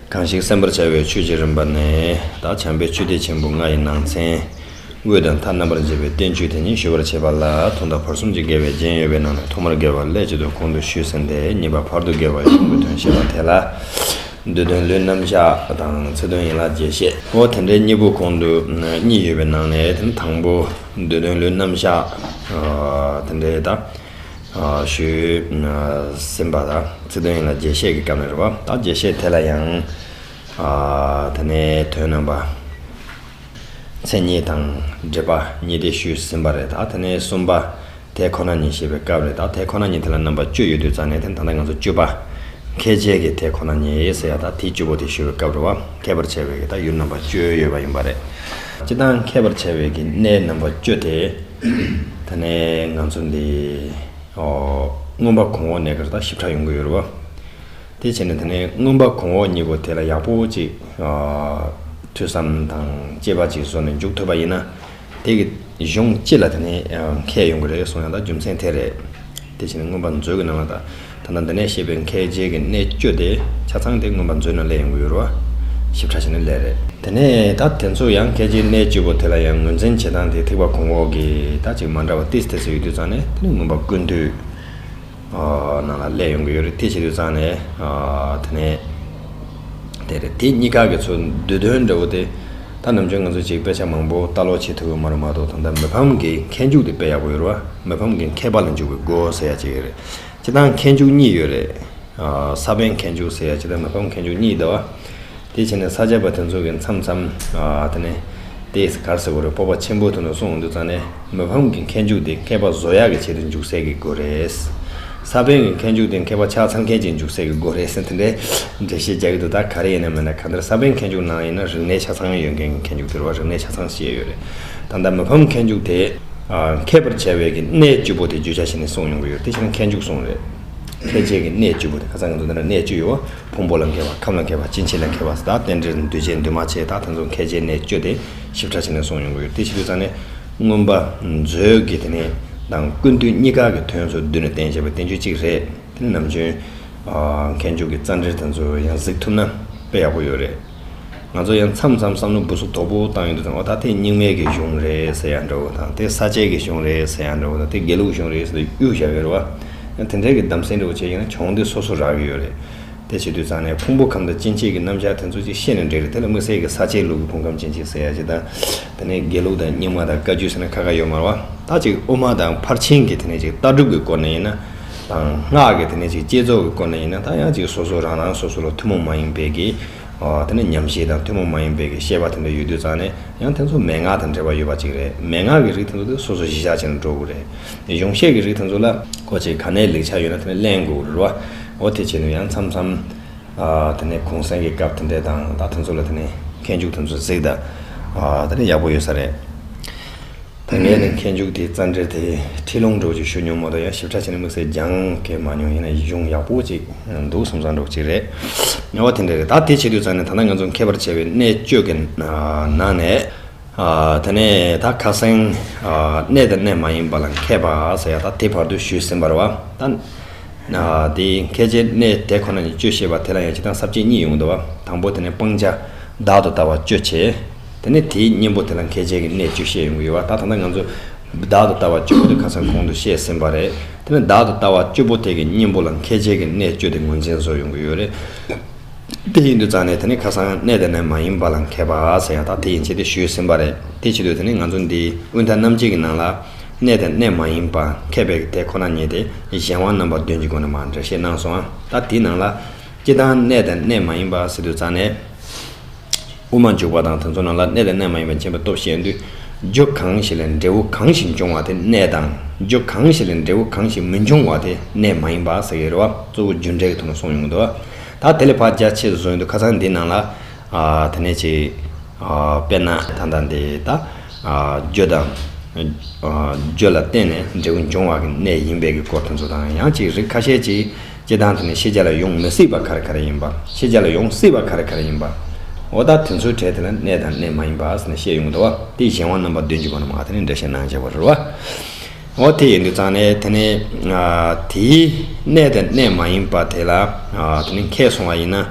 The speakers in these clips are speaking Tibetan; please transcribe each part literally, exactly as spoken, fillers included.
གང་ཞིག་གསན་པར་བྱ་བའི་ཆོས་ཀྱི་རིམ་པ་ནི། ད་བྱམས་པའི་ཆོས་སྡེ་ཆེན་པོ་ལྔ་ཡི་ནང་ཚན། དབུས་དང་མཐའ་རྣམ་པར་འབྱེད་པའི་བསྟན་བཅོས་དེ་ཉིད་ཞུ་བར་བྱེད་པ་ལ། ཐོག་མཐའ་བར་གསུམ་གྱི་དགེ་བའི་རྒྱན་ཡོད་པའི་ནང་ནས་ཐོག་མར་དགེ་བ་ཀླད་སྤྱི་དོན་གོང་དུ་ཞུས་ཟིན་ཏེ། གཉིས་པ་བར་དུ་དགེ་བ་ཡི་གཞུང་གི་དོན་བཤད་པ་དེ་ལ། བསྡུས་དོན་ལུས་རྣམ་གཞག་དང་ཚིག་དོན་ཡན་ལག་རྒྱས་བཤད། འོ་དེ་འདྲའི་གཉིས་པོ་གོང་དུ་གཉིས་ཡོད་པའི་ནང་ནས། དེ་ནི་དང་པོ་བསྡུས་དོན་ལུས་རྣམ་གཞག་དེ་འདྲའི་ད། ཞུས་ཟིན་པ་དང་། ཚིག་དོན་ཡན་ལག་རྒྱས་བཤད་ཀྱི་སྐབས་ནས་རེད་བ། ད་རྒྱས་བཤད་དེ་ལ་ཡང་། དེ་ནས་དོན་རྣམ་པ། མཚན་ཉིད་དང་སྒྲིབ་པ་གཉིས་དེ་ཞུས་ཟིན་པ་རེད། ད་དེ་ནས་གསུམ་པ། དེ་ཁོ་ན་ཉིད་བཤད་པའི་སྐབས་རེད། ད་དེ་ཁོ་ན་ཉིད་དེ་ལ་རྣམ་པ་བཅུ་ཡོད་དུས་ཙང་ནས། དེ་ད་ལྟ་ང་ཚོ་བཅུ་པ། མཁས་བྱེད་ཀྱི་དེ་ཁོ་ན་ཉིད་ཟེར་ཡ། ད་དེ་བཅུ་པོ་དེ་ཞུ་བའི་སྐབས་རེད་བ། མཁས་པར་བྱ་བའི་གི་ད་ཡུལ་རྣམ་པ་བཅུ་ཡོད་པ་ཡིན་པ་རེད། སྤྱིར་བཏང་མཁས་པར་བྱ་བའི་གི་གནས་རྣམ་པ་བཅུ་དེ། དེ་ནས་ང་ཚོ་འདི། ཨོ། མངོན་པ་གོང་འོག་གནས་ཀྱི་ད་ཞིབ་ཕྲ་ཡོང་གི་ཡོད་རེད་བ། དེ་བྱས་ནས་དེ་ནས་མངོན་པ་གོང་འོག་གཉིས་པོ་དེ་ལ་ཡག་པོ་ཅིག་ཨ། ཐོས་བསམ་དང་དཔྱད་པ་ཅིག་བཟོས་ནས་འཇུག་ཐུབ་པ་ཡིན་ན། དེ་གི་གཞུང་སྤྱི་ལ་དེ་ནས་ཨ། མཁས་ཡོང་གི་རེད་གསུང་ཡ་ད་རྒྱུ་མཚན་དེ་རེད། དེ་བྱས་ནས་མངོན་པ་མཛོད་ཀྱི་ནང་ལ་ད། ད་ལྟ་འདི་ནས་བཤད་པའི་མཁས་བྱེད་ཀྱི་གནས་བཅུ་དེ་ཆ་ཚང་དེ་མངོན་པ་མཛོད་ནང་སླེབས་ཡོང་གི་ཡོད་རེད་བ། ཞིབ་ཕྲ་བྱས་ནས་སླེབས་རེད། དེ་ནས་ད་དེ་ཚོ་ཡང་མཁས་བྱེད་གནས་བཅུ་པོ་དེ་ལ་ཡང་ངོས་འཛིན་བྱེད་སྟངས་དེ་ཐེག་པ་གོང་འོག་གི་ད་ཅིག་མ་འདྲ་བ་ཏིས་ཏེ་ཚོ་ཡོད་དུས་ཙང་ནས། དེ་ནས་མངོན་པ་ཀུན་བཏུས། ཨ། ནང་ལ་སླེབས་ཡོང་གི་ཡོད་རེད། དེ་བྱེད་དུས་ཙང་ནས། ཨ། དེ་ནས་དེ་རེད། དེ་གཉིས་ཀ་གི་ཚོ་བསྡུས་དོན་འདྲ་བོ་དེ། ད་ནམ་རྒྱུན་ང་ཚོ་ཅིག་དཔེ་ཆ་མང་པོ་ལྟ་ཀློག་བྱེད་ཐུབ་ཀྱི་མ་རེད་མ་གཏོགས། ད་ལྟ་མི་ཕམ་གྱི་མཁས་འཇུག་དེ་དཔེ་ཡག་པོ་ཡོད་རེད་བ། མི་ཕམ་གྱི་མཁས་པ་ལ་འཇུག་པའི་སྒོ་ཟེར་ཡ་ཅིག་ཡོད་རེད། སྤྱིར་བཏང་མཁས་འཇུག་གཉིས་ཡོད་རེད། ཨ། ས་པཎ་མཁས་འཇུག་ཟེར་ཡ་ཅིག་དང་མི་ཕམ་མཁས་འཇུག་གཉིས་འདུག་བ། དེ་བྱས་ནས་ས་སྐྱ་པ་དེ་ཚོ་གི་མཚམས་མཚམས། ཨ། དེ་ནས་དེ་ག་རེ་ཟེར་དགོས་རེད། སྤོབས་པ་ཆེན་པོ་དེ་ནས་གསུངས་ཡོང་དུས་ཙང་ནས། མི་ཕམ་གྱི་མཁས་འཇུག་དེ་མཁས་པ་བཟོ་ཡག་གི་ཆེད་དུ་འཇུག་སའི་གི་སྒོ་རེད། ས་པཎ་གྱི་མཁས་འཇུག་དེ་མཁས་པ་ཆགས་ཚར་མཁན་ཅིག་འཇུག་སའི་གི་སྒོ་རེད་ཟེར། དེ་འདྲའི་འགྲེལ་བཤད་རྒྱག་གི་འདུག་ད་ག་རེ་ཡིན་ན་མིན་ན། གང་ལྟར་ས་པཎ་མཁས་འཇུག་ནང་ཡིན་ན་རིག་གནས་ཆ་ཚང་ཡོད་མཁན་གྱི་མཁས་འཇུག་དེ་རེད་བ། རིག་གནས་ཆ་ཚང་བཤད་ཡོད་རེད། ད་ལྟ་མི་ཕམ་མཁས་འཇུག་དེ། ཨ། མཁས་པར་བྱ་བའི་གི་གནས་བཅུ་པོ་དེ་བརྗོད་བྱ་བྱས་ནས་གསུངས་ཡོང་གི་ཡོད། དེ་བྱས་ན་མཁས་འཇུག་གསུངས་རེད། མཁས་བྱའི་གི་གནས་བཅུ་པོ་དེ། ཁ་སང་ང་ཚོ་འདི་ན་གནས་བཅུ་ཡོད་བ། ཕུང་པོ་ལ་མཁས་པ། ཁམས་ལ་མཁས་པ། སྐྱེ་མཆེད་ལ་མཁས་པ། ད་རྟེན་འབྲེལ་འདུས་བྱས་འདུས་མ་བྱས། ད་དེ་ཚོ་མཁས་བྱའི་གནས་བཅུ་དེ་ཞིབ་ཕྲ་བྱས་ནས་གསུངས་ཡོང་གི་ཡོད། དེ་བྱེད་དུས་ཙང་ནས་མངོན་པ་མཛོད་ཀྱི་དེ་ནས་དང་ཀུན་བཏུས་གཉིས་ཀ་གི་དོན་ཚོ་བསྡུས་ནས་བསྟན་བྱས་པའི་བསྟན་བཅོས་གཅིག་རེད། དེ་ནི་ནམ་རྒྱུན། ཨ། མཁས་འཇུག་གི་རྩ་འགྲེལ་དེ་ཚོ་ཡང་གཟིགས་ཐུབ་ན་དཔེ་ཡག་པོ་ཡོད་རེད། ང་ཚོ་ཡང་མཚམས་མཚམས་བསམ་བློ་སྦུ་སུབ་དོག་པོ་བཏང་ཡོང་དུས་ཙང་། འོ་ད་དེ་རྙིང་མའི་གི་གཞུང་རེད་ཟེར་ཡ་འདྲ་བོ་དང་། དེ་ས་སྐྱའི་གི་གཞུང་རེད་ཟེར་ཡ་འདྲ་བོ་དང་། དེ་དགེ་ལུགས་གཞུང་རེད་ཟེར་ཏེ་གཡུག་བཞག་ཡོད་རེད་བ། ཡང་དེ་འདྲའི་གི་གདམ་གསེས་འདྲ་བོ་བྱས་ཡོང་ན་གྱོང་དེ་སོ་སོ་རག་གི་ཡོད་རེད། དེ་བྱེད་དུས་ཙང་ནས་ཕུང་པོ་ཁམས་དང་སྐྱེ་མཆེད་ཀྱི་རྣམ་གཞག་དེ་ཚོ་ཅིག་ཤེས་ན་འགྲིག་རེད། དེ་ལ་དམིགས་བསལ་གྱི་ས་སྐྱའི་ལུགས་ཀྱི་ཕུང་ཁམས་སྐྱེ་མཆེད་ཟེར་ཡ་ཅིག་དང་། དེ་ནས་དགེ་ལུགས་དང་རྙིང་མ་དང་བཀའ་བརྒྱུད་ཟེར་ན་ཁ་ཁ་ཡོད་མ་རེད་བ། ད་ཅིག་དབུ་མ་དང་ཕར་ཕྱིན་གྱི་དེ་ནས་ཅིག་ལྟ་གྲུབ་ཀྱི་སྐོར་ནས་ཡིན་ན། དང་སྔགས་ཀྱི་དེ་ནས་ཅིག་བསྐྱེད་རྫོགས་ཀྱི་སྐོར་ནས་ཡིན་ན། ད་ཡང་ཅིག་སོ་སོ་རང་རང་སོ་སོ་ལ་ཐུན་མོང་མ་ཡིན་པའི་གི། ཨོ། དེ་ནས་ཉམས་བཞེས་དང་ཐུན་མོང་མ་ཡིན་པའི་གི་བཤད་པ་དེ་འདྲ་ཡོད་དུས་ཙང་ནས། ཡང་དེ་ཚོ་མན་ངག་དང་འབྲེལ་བ་ཡོད་པ་ཅིག་རེད། མན་ངག་གི་རིགས་དེ་ཚོ་དེ་སོ་སོ་གཞི་བཞག་བྱས་ནས་འགྲོ་དགོས་རེད། གཞུང་བཤད་ཀྱི་རིགས་དེ་ཚོ་ལ་ཁོ་ཅིག་ག་ནས་ལེགས་ཆ་ཡོད་ན་དེ་ནས་ལེན་དགོས་རེད་བ། འོ་དེ་བྱས་ནས་ཡང་མཚམས་མཚམས། ཨ། དེ་ནས་གུང་སེང་གི་སྐབས་དེ་འདྲ་དང་། ད་དེ་ཚོ་ལ་དེ་ནས་མཁས་འཇུག་དེ་ཚོ་གཟིགས་དང་། ཨ། དེ་ནས་ཡག་པོ་ཡོད་ས་རེད། ད་ངས་ནི་མཁས་འཇུག་དེའི་རྩ་འགྲེལ་དེ་ཁྲིད་ལུང་འདྲ་བོ་ཅིག་ཞུ་མྱོང་མ་གཏོགས། ཡང་ཞིབ་ཕྲ་བྱས་ནས་དམིགས་བསལ་སྦྱང་མཁན་མ་མྱོང་། ཡིན་ན་གཞུང་ཡག་པོ་ཅིག་འདུག་བསམ་བསམ་འདྲ་བོ་ཅིག་རེད། ཨ། དེ་འདྲ་རེད། ད་དེ་བྱེད་དུས་ཙང་ནས་ད་ལྟ་ང་ཚོ་མཁས་པར་བྱ་བའི་གནས་བཅུ་གི་ནང་ནས། ཨ། དེ་ནས་ད་ཁ་སང་། ཨ། གནས་དང་གནས་མ་ཡིན་པ་ལ་མཁས་པ་ཟེར་ཡ་ད་དེ་བར་དུ་ཞུས་ཟིན་པ་རེད་བ། ད། ཨ། དེ་མཁས་བྱའི་གནས་དེ་ཁོ་ན་ཉིད་བཅུ་བཤད་པ་དེ་ལ་ཡང་སྤྱིར་བཏང་ས་བཅད་གཉིས་ཡོང་གི་འདུག་བ། དང་པོ་དེ་ནས་སྤང་བྱ་བདག་ཏུ་ལྟ་བ་བཅུ་བྱས། དེ་ནས་དེའི་གཉེན་པོ་དེ་ལ་མཁས་བྱའི་གི་གནས་བཅུ་བཤད་ཡོང་གི་ཡོད་བ། ད་ད་ལྟ་ང་ཚོ་བདག་ཏུ་ལྟ་བ་བཅུ་པོ་དེ་ཁ་སང་གོང་དུ་བཤད་ཟིན་པ་རེད། དེ་ནས་བདག་ཏུ་ལྟ་བ་བཅུ་པོ་དེ་གི་གཉེན་པོ་ལ་མཁས་བྱའི་གི་གནས་བཅུ་དེ་ངོས་འཛིན་བཟོ་ཡོང་གི་ཡོད་རེད། དེ་ཡིན་དུས་ཙང་ནས་དེ་ནི་ཁ་སང་གནས་དང་གནས་མ་ཡིན་པ་ལ་མཁས་པ་ཟེར་ཡང་ད་དེ་ཡན་ཆད་དེ་ཞུས་ཟིན་པ་རེད། དེ་བྱེད་དུས་དེ་ནི་ང་ཚོ་འདི་དབུས་མཐའ་རྣམ་འབྱེད་ཀྱི་ནང་ལ་གནས་དང་གནས་མ་ཡིན་པ་མཁས་པའི་དེ་ཁོ་ན་ཉིད་དེ་གཞན་དབང་རྣམ་པ་བདུན་གྱི་སྒོ་ནས་མར་འགྲེལ་བཤད་གནང་སོང་ཨ། ད་དེའི་ནང་ལ་སྤྱིར་བཏང་གནས་དང་གནས་མ་ཡིན་པ་ཟེར་དུས་ཙང་ནས། དབུ་མ་འཇུག་པ་དང་དེ་ཚོ་ནང་ལ་གནས་དང་གནས་མ་ཡིན་པའི་མཁྱེན་པའི་སྟོབས་བཤད་དུས། རྒྱུ་གང་ཞིག་ལས་འབྲས་བུ་གང་ཞིག་འབྱུང་བ་དེ་གནས་དང་། རྒྱུ་གང་ཞིག་ལས་འབྲས་བུ་གང་ཞིག་མི་འབྱུང་བ་དེ་གནས་མ་ཡིན་པ་ཟེར་གྱི་རེད་བ། གཙོ་བོ་རྒྱུ་འབྲས་ཀྱི་ཐོག་ནས་གསུངས་ཡོང་གི་འདུག་བ། ད་དེ་ལས་ཕར་རྒྱ་ཆེ་བཟོ་ཡོང་དུས་ཁ་སང་འདི་ནང་ལ། ཨ། དེ་ནས་ཅིག་ཨ། དཔེར་ན་ད་ལྟ་འདི་ད། ཨ། རྒྱུ་དང་། ཨ། རྒྱུ་ལ་བརྟེན་ནས་འབྲས་བུ་འབྱུང་བ་གི་གནས་ཡིན་པའི་གི་སྐོར་དེ་ཚོ་དང་། ཡང་ཅིག་རིགས་ཁ་ཤས་ཅིག་སྤྱིར་བཏང་དེ་ནས་ཤེས་བྱ་ལ་ཡོང་མི་སྲིད་པ་ག་རེ་ག་རེ་ཡིན་པ། ཤེས་བྱ་ལ་ཡོང་སྲིད་པ་ག་རེ་ག་རེ་ཡིན་པ། འོ་ད་དེ་ཚོའི་གྲས་དེ་ལ་གནས་དང་གནས་མ་ཡིན་པ་ཟེར་ནས་བཤད་ཡོང་གི་འདུག་བ། དེ་གཞན་དབང་རྣམ་པ་བདུན་གྱི་སྒོ་ནས་མར་དེ་ནས་འགྲེལ་བཤད་གནང་བྱས་པ་རེད་བ། འོ་དེ་ཡིན་དུས་ཙང་ནས་དེ་ནས། ཨ། དེའི་གནས་དང་གནས་མ་ཡིན་པ་དེ་ལ། ཨ། དེ་ནས་མཁས་སོང་བ་ཡིན་ན།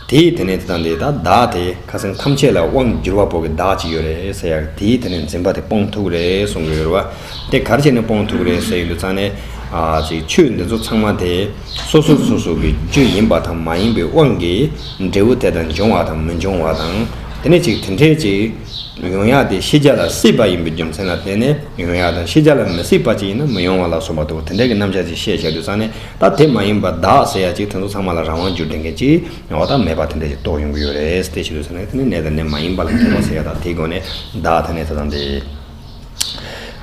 དེའི་དེ་ནས་དེ་དང་དེ་ད་བདག་དེ་ཁ་སང་ཐམས་ཅད་ལ་དབང་བསྒྱུར་བ་པོ་གི་བདག་ཅིག་ཡོད་རེད་ཟེར་ཡག་དེའི་དེ་ནས་འཛིན་པ་དེ་སྤོང་ཐུབ་རེད་གསུང་གི་ཡོད་རེད་བ། དེ་ག་རེ་བྱས་ནས་སྤོང་ཐུབ་རེད་ཟེར་ཡོང་དུས་ཙང་ནས་ཨ་ཅིག་ཆོས་འདི་ཚོ་ཚང་མ་དེ་སོ་སོ་སོ་སོ་གི་རྒྱུ་ཡིན་པ་དང་མ་ཡིན་པའི་དབང་གིས་འབྲས་བུ་དེ་དང་འབྱུང་བ་དང་མི་འབྱུང་བ་དང་དེ་ནས་ཅིག་དེ་འདྲའི་ཅིག་ཡོང་ཡག་དེ་ཤེས་བྱ་ལ་སྲིད་པ་ཡིན་པའི་རྒྱུ་མཚན་ལ་བརྟེན་ནས་ཡོང་ཡག་དང་ཤེས་བྱ་ལ་མི་སྲིད་པ་ཅིག་ཡིན་ན་མི་ཡོང་བ་ལ་སོགས་པ་དང་དེ་འདྲའི་གི་རྣམ་གཞག་ཅིག་བཤད་བཞག་དུས་ཙང་ནས་ད་དེ་མ་ཡིན་པ་བདག་ཟེར་ཡག་ཅིག་དེ་ཚོ་ཚང་མ་ལ་རང་དབང་བསྒྱུར་ལྡན་མཁན་ཅིག་ཡོང་བ་ད་མེད་པ་དེ་འདྲ་ཞིག་རྟོགས་ཡོང་གི་ཡོད་རེད། དེ་བྱེད་དུས་ཙང་ནས་དེ་ནི་གནས་དང་གནས་མ་ཡིན་པ་ལ་མཁས་པ་ཟེར་ཡག་ད་དེའི་སྒོ་ནས་བདག་ད་ནས་ད་དང་དེ་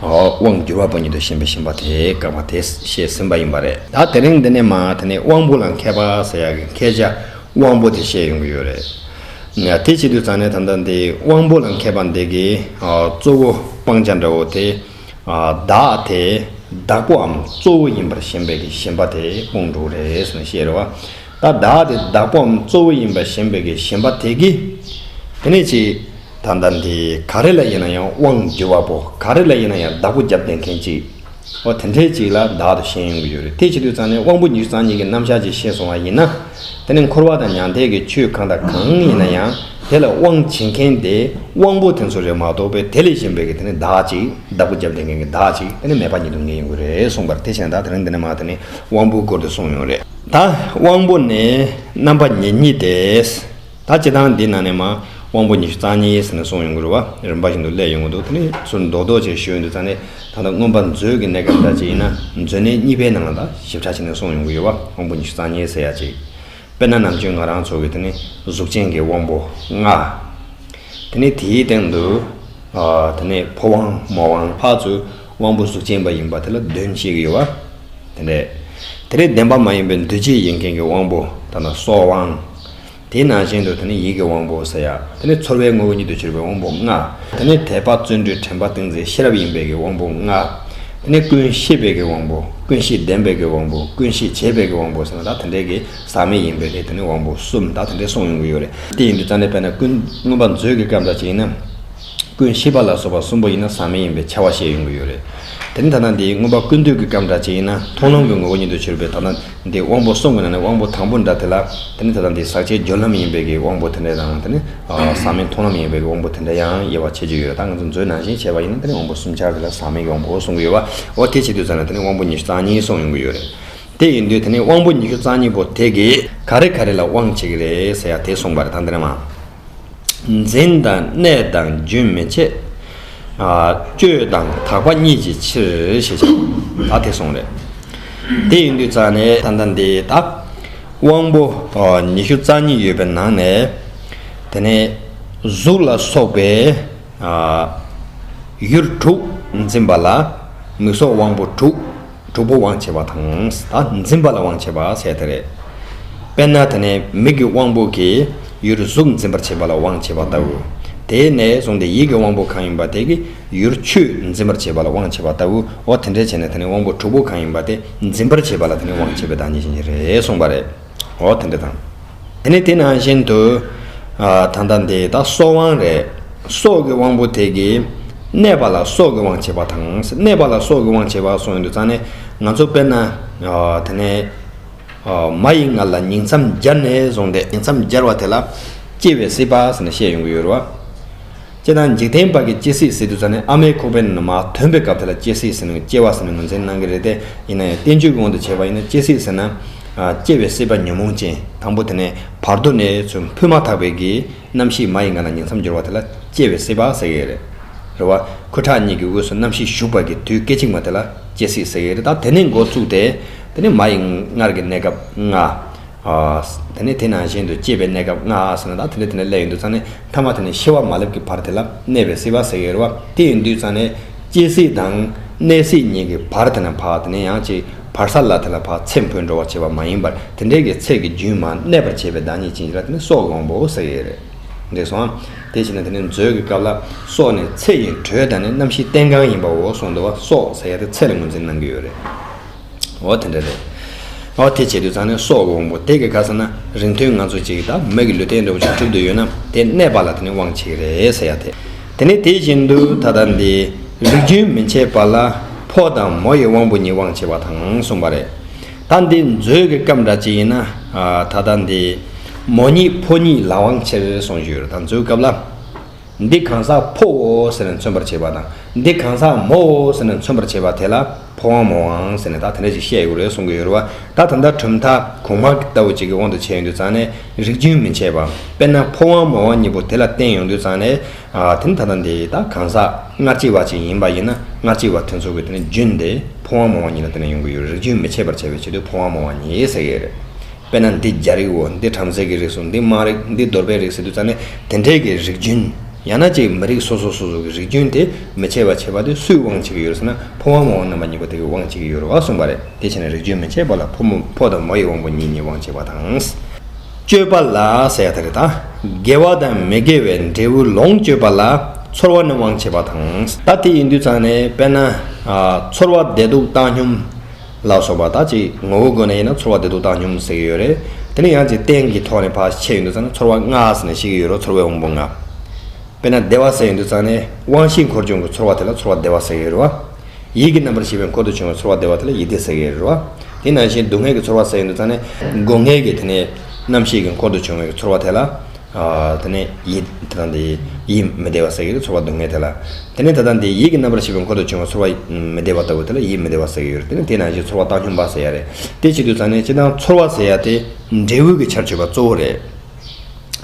དབང་བསྒྱུར་བ་པོ་ཉིད་དུ་ཞེན་པའི་ཞེན་པ་དེ་བཀག་པ་དེ་བཤད་ཟིན་པ་ཡིན་པ་རེད། ད་དེ་རིང་འདི་ནས་མ་དེ་ནས་དབང་པོ་ལ་མཁས་པ་ཟེར་ཡག་གི་མཁས་བྱ་དབང་པོ་དེ་བཤད་ཡོང་གི་ཡོད་རེད། ཡ་དེ་བྱེད་དུས་ཙང་ནས་ད་ལྟ་འདི་དབང་པོ་ལ་མཁས་པ་འདི་གི་གཙོ་བོ་སྤང་བྱ་འདྲ་བོ་དེ་བདག་དེ་བདག་པོའམ་གཙོ་བོ་ཡིན་པར་ཞེན་པའི་གི་ཞེན་པ་དེ་སྤོང་འགྲོ་རེད་ཟེར་ནས་བཤད་རེད་བ། ད་བདག་དེ་བདག་པོའམ་གཙོ་བོ་ཡིན་པར་ཞེན་པའི་གི་ཞེན་པ་དེ་གི་དེ་ནས་ཅི། ད་ལྟ་འདི་ག་རེ་ལ་ཡིན་ན་ཡང་དབང་བསྒྱུར་བ་པོ་ག་རེ་ལ་ཡིན་ན་ཡང་བདག་པོ་རྒྱབ་བསྡད་མཁན་ཅིག་འོ་དེ་འདྲའི་ཅིག་ལ་བདག་ཏུ་ཞེན་ཡོང་གི་ཡོད་རེད། དེ་བྱེད་དུས་ཙང་ནས་དབང་པོ་ཉི་ཤུ་རྩ་གཉིས་ཀྱི་རྣམ་གཞག་ཅིག་ཤེས་སོང་བ་ཡིན་ན། དེ་ནི་འཁོར་བ་དང་མྱང་འདས་ཀྱི་ཆོས་གང་དང་གང་ཡིན་ན་ཡང་དེ་ལ་དབང་བྱེད་མཁན་དེ་དབང་པོ་དེ་ཚོ་རེད་མ་གཏོགས་པའི་དེ་ལས་གཞན་པའི་གི་དེ་ནི་བདག་ཅིག་བདག་པོ་རྒྱབ་བསྡད་མཁན་གྱི་བདག་ཅིག་དེ་ནི་མེད་པ་ཉིད་དུ་ངེས་ཡོང་གི་རེད་གསུངས་པར། དེ་བྱས་ན་ད་དེ་རིང་འདི་ནས་མ་དེ་ནི་དབང་པོའི་སྐོར་དུ་གསུངས་ཡོང་རེད། ད་དབང་པོ་ནི་རྣམ་པ་ཉིད་ཉིད་དེ། ད་སྤྱིར་བཏང་འདི་ནང་ནས་མ་དབང་པོ་ཉི་ཤུ་རྩ་གཉིས་ཟེར་ནས་གསུངས་ཡོང་གི་རེད་བ། རིམ་པ་བཞིན་དུ་སླེབས་ཡོང་གི་འདུག་དེ་ནི་ཚུར་རྡོག་རྡོག་ཅིག་ཞུས་ཡོང་དུས་ཙང་ནས་ད་ལྟ་མངོན་པ་མཛོད་ཀྱི་གནས་སྐབས་འདྲ་ཅིག་ཡིན་ན་མཛོད་གནས་གཉིས་པའི་ནང་ལ་ད་ཞིབ་ཕྲ་བྱས་ནས་གསུངས་ཡོང་གི་ཡོད་བ། དབང་པོ་ཉི་ཤུ་རྩ་གཉིས་ཟེར་ཡ་ཅིག་དཔེར་ན་ནམ་རྒྱུན་ང་རང་ཚོ་གི་དེ་ནི་གཟུགས་ཅན་གྱི་དབང་པོ་ལྔ། དེ་ནི་དེའི་སྟེང་དུ་ཨ་དེ་ནི་ཕོ་དབང་མོ་དབང་ཕར་ཚུར་དབང་པོ་གཟུགས་ཅན་པ་ཡིན་པ་དེ་ལ་དོན་བྱེད་ཀྱི་ཡོད་བ། དེ་འདྲས། དེ་ནི་བདེན་པ་མ་ཡིན་པའི་འདུ་བྱེད་ཡིན་མཁན་གྱི་དབང་པོ་ད་ལྟ་སྲོག་དབང་། དེའི་ནང་བཞིན་དུ་དེ་ནི་ཡིད་ཀྱི་དབང་པོ་ཟེར་ཡ། དེ་ནི་ཚོར་བའི་ངོ་བོ་ཉིད་དུ་གྱུར་པའི་དབང་པོ་ལྔ། དེ་ནི་དད་པ་བརྩོན་འགྲུས་དྲན་པ་ཏིང་འཛིན་ཤེས་རབ་ཡིན་པའི་གི་དབང་པོ་ལྔ། དེ་ནི་ཀུན་ཤེས་པའི་གི་དབང་པོ། ཀུན་ཤེས་ལྡན་པའི་གི་དབང་པོ། ཀུན་ཤེས་བྱེད་པའི་གི་དབང་པོ་ཟེར་ན་ད་དེ་འདྲའི་གི་ཟག་མེད་ཡིན་པའི་གི་དེ་ནི་དབང་པོ་གསུམ་ད་དེ་འདྲའི་གསུངས་ཡོང་གི་ཡོད་རེད། དེ་ཡིན་དུས་ཙང་ནས་དཔེར་ན་ཀུན་མངོན་པ་མཛོད་ཀྱི་སྐབས་འདྲ་ཅིག་ཡིན་ན། ཀུན་ཤེས་པ་ལ་སོགས་པ་གསུམ་པོ་ཡིན་ན་ཟག་མེད་ཡིན་པའི་ཁྱབ་པ་བཤད་ཡོང་གི་ཡོད་རེད། དེ་ནི་ད་ལྟ་འདི་མངོན་པ་ཀུན་བཏུས་ཀྱི་སྐབས་འདྲ་ཅིག་ཡིན་ན་མཐོང་ལམ་གྱི་ངོ་བོ་ཉིད་དུ་གྱུར་པའི་ད་ལྟ་འདི་དབང་པོ་གསུམ་གྱི་ནང་ནས་དབང་པོ་དང་པོ་འདྲ་དེ་ལ་དེ་ནི་ད་ལྟ་འདི་ཟག་བཅས་སྦྱོར་ལམ་ཡིན་པའི་གི་དབང་པོ་དེ་འདྲ་དང་དེ་ནི་ཟག་མེད་མཐོང་ལམ་ཡིན་པའི་གི་དབང་པོ་དེ་འདྲ་ཡང་དབྱེ་བ་ཕྱེ་རྒྱུ་ཡོད་རེད། ད་ང་ཚོ་མཛོད་ནང་བཞིན་བྱས་པ་ཡིན་ན་དེ་ནི་དབང་པོ་གསུམ་ཆར་དེ་ལ་ཟག་མེད་ཀྱི་དབང་པོ་གསུང་གི་ཡོད་པ། འོ་དེ་བྱེད་དུས་ཙམ་ན་དེ་ནི་དབང་པོ་ཉི་ཤུ་རྩ་གཉིས་གསུངས་ཡོང་གི་ཡོད་རེད། དེ་ཡིན་དུས་དེ་ནི་དབང་པོ་ཉི་ཤུ་རྩ་གཉིས་པོ་དེ་གི་ག་རེ་ག་རེ་ལ་དབང་བྱེད་ཀྱི་རེད་ཟེར་ཡ་དེ་གསུངས་པ་རེད། ད་འདི་ནས་མ། འཛིན་དང་གནས་དང་རྒྱུན་མི་འཆད། ཨ་སྤྱོད་དང་དག་པ་གཉིས་ཀྱི་ཕྱིར་ཞེས་བྱ། ད་དེ་གསུངས་རེད། དེ་ཡིན་དུས་ཙང་ནས་ད་ལྟ་འདི་ད་དབང་པོ་ཨ་ཉི་ཤུ་རྩ་གཉིས་ཡོད་པའི་ནང་ནས་དེ་ནས་གཟུགས་ལ་སོགས་པའི་ཨ་ཡུལ་དྲུག་འཛིན་པ་ལ་མིག་སོགས་དབང་པོ་དྲུག་དྲུག་པོ་དབང་བྱེད་པ་དང་། ད་འཛིན་པ་ལ་དབང་བྱེད་པ་ཟེར་དེ་རེད། དཔེར་ན་དེ་ནས་མིག་གི་དབང་པོ་གིས་ཡུལ་གཟུགས་འཛིན་པར་བྱེད་པ་ལ་དབང་བྱེད་པ་ལྟ་བུ། དེ་ནས་བཟུང་སྟེ་ཡིད་ཀྱི་དབང་པོ་གང་ཡིན་པ་དེ་གིས་ཡུལ་ཆོས་འཛིན་པར་བྱེད་པ་ལ་དབང་བྱེད་པ་ལྟ་བུ། འོ་དེ་འདྲས་བྱས་ནས་དེ་ནས་དབང་པོ་དྲུག་པོ་གང་ཡིན་པ་དེ་འཛིན་པར་བྱེད་པ་ལ་དེ་ནས་དབང་བྱེད་པའི་བདག་ཉིད་ཅན་གྱི་རེད་གསུངས་པ་རེད། འོ་དེ་འདྲས་དང་། དེ་ནས་དེ་ནང་བཞིན་དུ་ཨ་ད་ལྟ་འདི་ད་སྲོག་དབང་རེད། སྲོག་གི་དབང་པོ་དེ་གིས་གནས་པ་ལ་སྲོག་གི་དབང་བྱེད་པ་དང་། གནས་པ་ལ་སྲོག་གི་དབང་བྱེད་པ་གསུངས་ཡོང་དུས་ཙང་ནས་ང་ཚོ་དཔེར་ན་ཨ་དེ་ནས་ཨ་མ་ཡི་མངལ་ལ་ཉིང་མཚམས་སྦྱར་ནས་བཟུང་སྟེ་ཉིང་མཚམས་སྦྱར་བ་དེ་ལ་སྐྱེ་བའི་སྲིད་པ་ཟེར་ནས་བཤད་ཡོང་གི་ཡོད་རེད་བ། སྤྱིར་བཏང་འཇིག་རྟེན་པ་གི་སྐྱེ་སྲིད་ཟེར་དུས་ཙང་ནས་ཨ་མའི་ཁོག་པའི་ནང་ནས་མར་ཐོན་པའི་སྐབས་དེ་ལ་སྐྱེ་སྲིད་ཟེར་ནས་སྐྱེ་བ་ཟེར་ནས་ངོས་འཛིན་གནང་གི་རེད་དེ། ཡིན་ན་ཡང་བསྟན་བཅོས་ཀྱི་དབང་དུ་བྱས་པ་ཡིན་ན་སྐྱེ་སྲིད་ཟེར་ན། ཨ་སྐྱེ་བའི་སྲིད་པ་ཉོན་མོངས་ཅན། དང་པོ་དེ་ནས་བར་དོ་ནས་ཚུར་འཕོས་མ་ཐག་པའི་གི་རྣམ་ཤེས་མ་ཡི་མངལ་ལ་ཉིང་མཚམས་སྦྱོར་བ་དེ་ལ་སྐྱེ་བའི་སྲིད་པ་ཟེར་གི་རེད། རེད་བ། ཁུ་ཁྲག་གཉིས་ཀྱི་དབུས་སུ་རྣམ་ཤེས་ཞུགས་པ་གི་དུས་སྐད་ཅིག་མ་དེ་ལ་སྐྱེ་སྲིད་ཟེར་གི་རེད། ད་དེ་ནས་འགོ་བཙུགས་ཏེ། དེ་ནས་མ་ཡི་མངལ་གྱི་གནས་སྐབས་ལྔ། ཨ་དེ་ནས་དེ་ནང་བཞིན་དུ་སྐྱེ་བའི་གནས་སྐབས་ལྔ་ཟེར་ན་ད་དེ་འདྲ་དེ་འདྲ་སླེབས་ཡོང་དུས་ཙང་ནས་ཐ་མ་དེ་ནས་ཤི་བ་མ་སླེབས་ཀྱི་བར་དེ་ལ་གནས་པའི་སྲིད་པ་ཟེར་གི་རེད་བ། དེ་ཡིན་དུས་ཙང་ནས་སྐྱེ་སྲིད་དང་གནས་སྲིད་གཉིས་ཀྱི་བར་དེ་ན་ཕར་དེ་ནས་ཡང་ཅིག་བར་ས་ལ་དེ་ལ་ཕར་ཚེ་འཕོས་འགྲོ་བ་བྱེད་པ་མ་ཡིན་པར་དེ་འདྲའི་གི་ཚེ་གི་རྒྱུན་མ་གནས་པར་བྱེད་པའི་བདག་ཉིད་ཅན་ལ་དེ་ནས་སྲོག་གི་དབང་པོ་ཟེར་གི་རེད། འགྲིག་སོང་ཨ། དེ་བྱས་ན་དེ་ནས་མཛོད་ཀྱི་སྐབས་ལ་སྲོག་ནི་ཚེ་ཡི་དྲོད་དང་ནི་རྣམ་ཤེས་རྟེན་གང་ཡིན་པའོ་གསུངས་འདུག་བ། སྲོག་ཟེར་ཡ་དེ་ཚེ་ལ་ངོས་འཛིན་གནང་གི་ཡོད་རེད། འོ་དེ་འདྲ་རེད། འོ་དེ་བྱེད་དུས་ཙང་ནས་སྲོག་གི་དབང་པོ་དེ་གི་ག་ཟེར་ན་རིང་ཐུང་ང་ཚོ་གཅིག་གི་ད་མི་གི་ལུས་རྟེན་འདྲ་བོ་ཅིག་གྲུབ་བསྡད་ཡོད་ན་དེ་གནས་པ་ལ་དེ་ནི་དབང་བྱེད་ཀྱི་རེད་ཟེར་ཡ་དེ། དེ་ནས་དེ་བཞིན་དུ་ད་ལྟ་འདི་རིགས་རྒྱུན་མི་འཆད་པ་ལ་ཕོ་དང་མོ་ཡི་དབང་པོ་གཉིས་དབང་བྱེད་པ་དང་གསུངས་པ་རེད། ད་འདི་མཛོད་ཀྱི་སྐབས་འདྲ་ཅིག་ཡིན་ན་ད་ལྟ་འདི་ མོ་ཉིད་ཕོ་ཉིད་ལ་དབང་ཕྱིར་གསུངས་ཡོད་རེད། ད་མཛོད་སྐབས་ལ། འདི་གང་ཟག་ཕོའོ་ཟེར་ནས་མཚོན་པར་བྱེད་པ་དང་། འདི་གང་ཟག་མོའོ་ཟེར་ནས་མཚོན་པར་བྱེད་པ་དེ་ལ་ཕོ་དབང་མོ་དབང་ཟེར་ནས་ད་དེ་འདྲ་ཞིག་བཤད་ཡོད་རེད་གསུང་གི་ཡོད་རེད་བ། ད་ད་ལྟ་གྲུབ་མཐའ་གོང་མ་ལྟ་བུ་ཅིག་གི་དབང་དུ་བྱས་ཡོང་དུས་ཙང་ནས་རིགས་རྒྱུན་མི་འཆད་པ། དཔེར་ན་ཕོ་དབང་མོ་དབང་གཉིས་པོ་དེ་ལ་བརྟེན་ཡོང་དུས་ཙང་ནས། ཨ། དེ་ནི་ད་ལྟ་འདི་ད་གང་ཟག་སྔ་ཕྱི་བ་ཅིག་ཡིན་པ་ཡིན་ན། སྔ་ཕྱི་བ་དེ་ཚོ་གི་དེ་ནི་རྒྱུན་དེ་ཕོ་དབང་མོ་དབང་གཉིས་ལ་བརྟེན་ནས་ཡོང་གི་ཡོད། རིགས་རྒྱུན་མི་འཆད་པར་བྱ་བའི་ཆེད་དུ་ཕོ་དབང་མོ་དབང་གཉིས་ཟེར་གྱི་ཡོད་རེད། དཔེར་ན་འདི་རྒྱ་རིགས་འོ། འདི་བྲམ་ཟེ་གི་རིགས་སོ། འདི་དམངས་རིགས། འདི་གདོལ་པའི་རིགས་ཟེར་དུས་ཙང་ནས་དེ་འདྲའི་གི་རིགས་རྒྱུན། ཡང་ན་ཅིག་མི་རིགས་སོ་སོ་སོ་སོ་གི་རིགས་རྒྱུན་དེ་མི་འཆད་པར་བྱེད་པ་དེ་སུས་དབང་བྱེད་ཀྱི་ཡོད་རེད་ཟེར་ན། ཕོ་དབང་མོ་དབང་རྣམ་པ་གཉིས་པོ་དེ་གིས་དབང་བྱེད་ཀྱི་ཡོད་རེད་བ་གསུངས་པ་རེད། དེ་བྱས་ནས་རིགས་རྒྱུན་མི་འཆད་པ་ལ་ཕོ་མོ། ཕོ་དང་མོ་ཡི་དབང་པོ་གཉིས་གཉིས་དབང་བྱེད་པ་དང་། སྤྱོད་པ་ལ་ཟེར་ཡ་དེ་རེད་ད། དགེ་བ་དང་མི་དགེ་བའི་འབྲས་བུ་ལོངས་སྤྱོད་པ་ལ་ཚོར་བ་རྣམས་དབང་བྱེད་པ་དང་། ད་དེ་ཡིན་དུས་ཙང་ནས་དཔེར་ན། ཨ། ཚོར་བ་བདེ་སྡུག་བཏང་སྙོམས་ལ་སོགས་པ། ད་ཅིག་ངོ་བོའི་སྒོ་ནས་ཡིན་ན་ཚོར་བ་བདེ་སྡུག་བཏང་སྙོམས་ཟེར་གྱི་ཡོད་རེད། དེ་ནས་ཡང་ཅིག་རྟེན་གྱི་ཐོག་ནས་ཕར་ཕྱེ་ཡོང་དུས་ཙང་ནས་ཚོར་བ་ལྔ་ཟེར་ནས་བཤད་ཀྱི་ཡོད་རེད། ཚོར་བའི་དབང་པོ་ལྔ། དཔེར་ན་བདེ་བ་ཟེར་ཡོང་དུས་ཙང་ནས་དབང་ཤེས་འཁོར་བྱུང་གི་ཚོར་བ་དེ་ལ་ཚོར་བ་བདེ་བ་ཟེར་གྱི་ཡོད་རེད་བ། ཡིད་ཀྱི་རྣམ་པར་ཤེས་པའི་འཁོར་དུ་བྱུང་བའི་ཚོར་བ་བདེ་བ་དེ་ལ་ཡིད་བདེ་ཟེར་གྱི་ཡོད་རེད་བ། དེ་ནང་བཞིན་སྡུག་བསྔལ་གྱི་ཚོར་བ་ཟེར་ཡོང་དུས་ཙང་ནས་སྡུག་བསྔལ་གྱི་དེ་ནས་རྣམ་ཤེས་ཀྱི་འཁོར་དུ་བྱུང་བའི་ཚོར་བ་དེ་ལ། ཨ། དེ་ནས་ཡིད་དེ་དང་དེ་ཡིད་མི་བདེ་བ་ཟེར་གྱི་རེད། ཚོར་བ་སྡུག་བསྔལ་དེ་ལ། དེ་ནས་དེ་དང་དེ་ཡིད་ཀྱི་རྣམ་པར་ཤེས་པའི་འཁོར་དུ་བྱུང་བའི་ཚོར་བ་མི་བདེ་བ་ལྟ་བུ་དེ་ལ་ཡིད་མི་བདེ་བ་ཟེར་གྱི་ཡོད་རེད། དེ་ནས་དེ་ནང་བཞིན་ཚོར་བ་བཏང་སྙོམས་པ་ཟེར་ཡ་རེད། དེ་བྱེད་དུས་ཙང་ནས་སྤྱིར་བཏང་ཚོར་བ་ཟེར་ཡ་དེ་འབྲས་བུ་གི་ཆར་ཆུད་པ་གཙོ་བོ་རེད།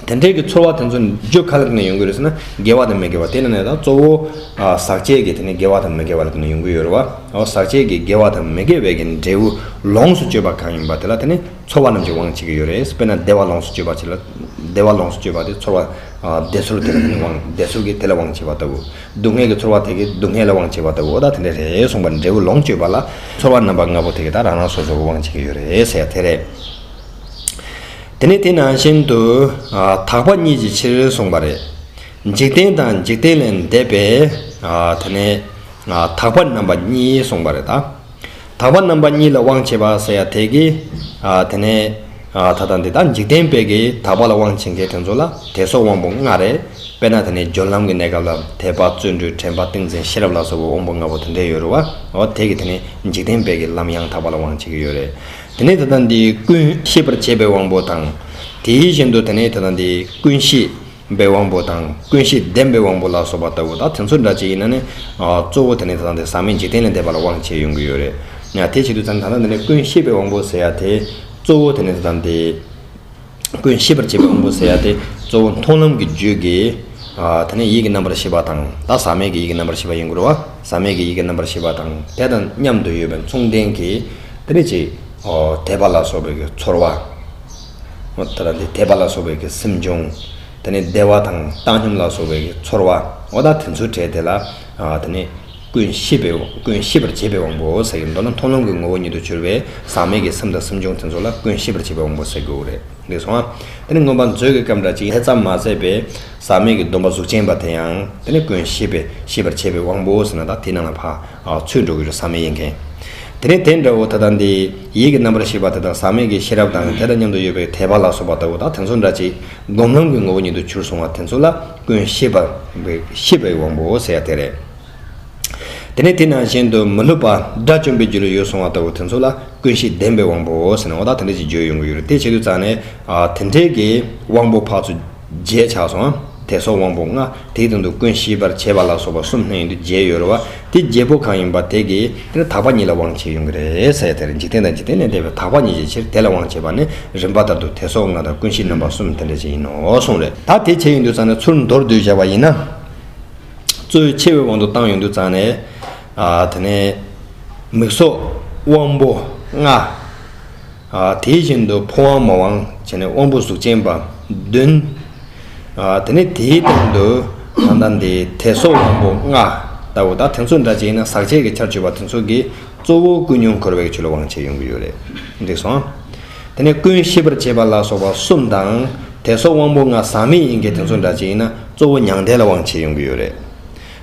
དེ་འདྲའི་གི་ཚོར་བ་དེ་ཚོ་རྒྱུ་ག་ལ་བརྟེན་ནས་ཡོང་གི་རེད་ཟེར་ན། དགེ་བ་དང་མི་དགེ་བ། དེ་ནང་ནས་ད་གཙོ་བོ། ཨ། ཟག་བཅས་ཀྱི་དེ་ནས་དགེ་བ་དང་མི་དགེ་བ་ལ་བརྟེན་ནས་ཡོང་གི་ཡོད་རེད་བ། འོ། ཟག་བཅས་ཀྱི་དགེ་བ་དང་མི་དགེ་བའི་གི་འབྲས་བུ་ལོངས་སུ་སྤྱོད་པ་གང་ཡིན་པ་དེ་ལ་དེ་ནི་ཚོར་བ་རྣམས་ཀྱིས་དབང་བྱེད་ཀྱི་ཡོད་རེད། དཔེར་ན་བདེ་བ་ལོངས་སུ་སྤྱོད་པ་ཅིག་ལ། བདེ་བ་ལོངས་སུ་སྤྱོད་པ་དེ་ཚོར་བ། ཨ། བདེ་ཚོར་དེ་ལ་དེ་ནི་དབང་། བདེ་ཚོར་གྱིས་དེ་ལ་དབང་བྱེད་པ་ལྟ་བུ། སྡུག་བསྔལ་གྱི་ཚོར་བ་དེ་གིས་སྡུག་བསྔལ་ལ་དབང་བྱེད་པ་ལྟ་བུ། འོ། ད་དེ་འདྲ་རེད་གསུངས་པ། འབྲས་བུ་ལོངས་སྤྱོད་པ་ལ་ཚོར་བ་རྣམ་པ་ལྔ་པོ་དེ་གིས་ད་རང་རང་སོ་སོ་གི་དབང་བྱེད་ཀྱི་ཡོད་རེད་ཟེར་ཡ་དེ་རེད། དེ་ནས་དེ་ནང་བཞིན་དུ། ཨ། དག་པ་གཉིས་ཀྱི་ཕྱིར་གསུངས་པ་རེད། འཇིག་རྟེན་དང་འཇིག་རྟེན་ལས་འདས་པའི། ཨ། དེ་ནས། ཨ། དག་པ་རྣམ་པ་གཉིས་གསུངས་པ་རེད་ད། དག་པ་རྣམ་པ་གཉིས་ལ་དབང་བྱེད་པ་ཟེར་ཡ་དེ་གིས། ཨ། དེ་ནས། ཨ། ད་ལྟ་འདི་ད་འཇིག་རྟེན་པའི་གི་དག་པ་ལ་དབང་བྱེད་མཁན་དེ་ཚོ་ལ་དད་སོགས་དབང་པོ་ལྔ་རེད། དཔེར་ན་དེ་ནས་སྦྱོར་ལམ་གྱི་གནས་སྐབས་ལ་དད་པ་བརྩོན་འགྲུས་དྲན་པ་ཏིང་འཛིན་ཤེས་རབ་ལ་སོགས་པའི་དབང་པོ་ལྔ་པོ་དེ་འདྲ་ཡོད་རེད་བ། འོ། དེ་གིས་དེ་ནས་འཇིག་རྟེན་པའི་གི་ལམ་ཡང་དག་པ་ལ་དབང་བྱེད་ཀྱི་ཡོད་རེད། དེ་ནས་ད་ལྟ་འདི་ཀུན་ཤེས་པར་བྱེད་པའི་དབང་པོ་དང་། དེ་བཞིན་དུ་དེ་ནས་ད་ལྟ་འདི་ཀུན་ཤེས་པའི་དབང་པོ་དང་། ཀུན་ཤེས་ལྡན་པའི་དབང་པོ་ལ་སོགས་པ་ལྟ་བུ། ད་དེ་ཚོ་འདྲ་ཅིག་ཡིན་ན་ནི། ཨ། གཙོ་བོ་དེ་ནི་ད་ལྟ་འདི་ཟག་མེད་འཇིག་རྟེན་ལས་འདས་པ་ལ་དབང་བྱེད་ཡོང་གི་ཡོད་རེད། ཡང་དེ་བྱེད་དུས་ཙང་ད་ལྟ་འདི་ནི་ཀུན་ཤེས་པའི་དབང་པོ་ཟེར་ཡ་དེ་གཙོ་བོ་དེ་ནི་ད་ལྟ་འདི། ཀུན་ཤེས་པར་བྱེད་པའི་དབང་པོ་ཟེར་ཡ་དེ་གཙོ་བོ་མཐོང་ལམ་གྱི་རྒྱུད་ཀྱི། ཨ། དེ་ནས་ཡིད་ཀྱི་རྣམ་པར་ཤེས་པ་དང་། ད་ཟག་མེད་ཀྱི་ཡིད་ཀྱི་རྣམ་པར་ཤེས་པ་ཡིན་དགོས་རེད་བ། ཟག་མེད་ཀྱི་ཡིད་ཀྱི་རྣམ་པར་ཤེས་པ་དང་དེ་དང་མཉམ་དུ་ཡོད་པའི་མཚུངས་ལྡན་གྱི། དེ་ནས་ཅིག་འོ། དད་པ་ལ་སོགས་པའི་གི་ཚོར་བ། འོ། ད་ལྟ་འདི་དད་པ་ལ་སོགས་པའི་གི་སེམས་བྱུང་། དེ་ནས་བདེ་བ་དང་བཏང་སྙོམས་ལ་སོགས་པའི་གི་ཚོར་བ། འོ། ད་དེ་ཚོའི་གྲས་དེ་ལ། ཨ། དེ་ནས་ཀུན་ཤེས་པའི། ཀུན་ཤེས་པར་བྱེད་པའི་དབང་པོ་ཟེར་གྱི། མདོར་ན་མཐོང་ལམ་གྱི་ངོ་བོ་ཉིད་དུ་གྱུར་པའི་ཟག་མེད་ཀྱི་སེམས་དང་སེམས་བྱུང་དེ་ཚོ་ལ་ཀུན་ཤེས་པར་བྱེད་པའི་དབང་པོ་ཟེར་དགོས་རེད། འདུག་སོང་ཨ། དེ་ནི་མངོན་པ་མཛོད་ཀྱི་སྐབས་འདྲ་ཅིག་ཐེ་ཚོམ་མ་ཟད་པའི་ཟག་མེད་ཀྱི་སྡོམ་པ་གཟུགས་ཅན་པ་དེ་ཡང་དེ་ནི་ཀུན་ཤེས་པའི། ཤེས་པར་བྱེད་པའི་དབང་པོ་ཟེར་ན། ད་དེའི་ནང་ལ་ཕར། ཨ། ཚུད་འགྲོ་གི་རེད། ཟག་མེད་ཡིན་མཁན། དེ་ནི་དེ་འདྲ་བོ་ད་ལྟ་འདི་ཡིད་ཀྱི་རྣམ་པར་ཤེས་པ་དེ་དང་ཟག་མེད་ཀྱི་ཤེས་རབ་དང་། དེ་དང་མཉམ་དུ་ཡོད་པའི་དད་པ་ལ་སོགས་པ་ལྟ་བུ། ད་དེ་ཚོ་འདྲ་ཅིག་སྒོམ་ལམ་གྱི་ངོ་བོ་ཉིད་དུ་གྱུར་སོང་བ་དེ་ཚོ་ལ་ཀུན་ཤེས་པ། ཤེས་པའི་དབང་པོ་ཟེར་ཡ་དེ་རེད། དེ་ནས་དེ་ནང་བཞིན་དུ་མི་སླུ་བ་དགྲ་བཅོམ་པའི་རྒྱུ་ལ་ཡོད་གསུང་བ་ལྟ་བུ་དེ་ཚོ་ལ་ཀུན་ཤེས་ལྡན་པའི་དབང་པོ་ཟེར་ནས། འོ། ད་དེ་འདྲ་ཞིག་བརྗོད་ཡོང་གི་ཡོད་རེད། དེ་བྱེད་དུས་ཙང་ནས། ཨ། དེ་འདྲའི་གི་དབང་པོ་ཕར་ཚུར་བརྒྱད་ཆགས་སོང་། དད་སོགས་དབང་པོ་ལྔ། དེའི་སྟེང་དུ་ཀུན་ཤེས་པར་བྱེད་པ་ལ་སོགས་པ་གསུམ་བསྣན་ཡོང་དུས་བརྒྱད་ཡོད་རེད་བ། དེ་བརྒྱད་པོ་གང་ཡིན་པ་དེ་གིས་དེ་ནི་དག་པ་གཉིས་ལ་དབང་བྱེད་ཡོང་གི་རེད་ཟེར་ཡ་དེ་རེད། འཇིག་རྟེན་དང་འཇིག་རྟེན་ལས་འདས་པའི་དག་པ་གཉིས་ཀྱི་ཕྱིར་དེ་ལ་དབང་བྱེད་པ་ནི་རིམ་པ་ལྟར་དུ་དད་སོགས་ལྔ་དང་ཀུན་ཤེས་རྣམ་པ་གསུམ་དེ་འདྲ་ཞིག་ཡིན་ནོ་གསུངས་རེད། ད་དེ་བྱས་ཡོང་དུས་ཙང་ནས་ཚུར་མདོར་བསྡུས་བྱས་པ་ཡིན་ན། གཙོ་ཆེ་བའི་དབང་དུ་བཏང་ཡོང་དུས་ཙང་ནས། ཨ། དེ་ནས་མིག་སོགས་དབང་པོ་ལྔ། ཨ། དེ་བཞིན་དུ་ཕོ་དབང་མོ་དབང་བྱས་ནས་དབང་པོ་གཟུགས་ཅན་པ་བདུན། ཨ། དེ་ནས་དེའི་སྟེང་དུ་ད་ལྟ་འདི་དད་སོགས་དབང་པོ་ལྔ་ལྟ་བུ། ད་དེ་ཚོ་འདྲ་ཅིག་ཡིན་ན་ཟག་བཅས་ཀྱི་ཆར་ཆུད་པ་དེ་ཚོ་གིས་གཙོ་བོ་ཀུན་ཉོན་འཁོར་བའི་ཆོས་ལ་དབང་བྱེད་ཡོང་གི་ཡོད་རེད། འགྲིག་སོང་། དེ་ནས་ཀུན་ཤེས་པར་བྱེད་པ་ལ་སོགས་པ་གསུམ་དང་། དད་སོགས་དབང་པོ་ལྔ་ཟག་མེད་ཡིན་མཁན་དེ་ཚོ་འདྲ་ཅིག་ཡིན་ན་གཙོ་བོ་མྱང་འདས་ལ་དབང་བྱེད་ཡོང་གི་ཡོད་རེད།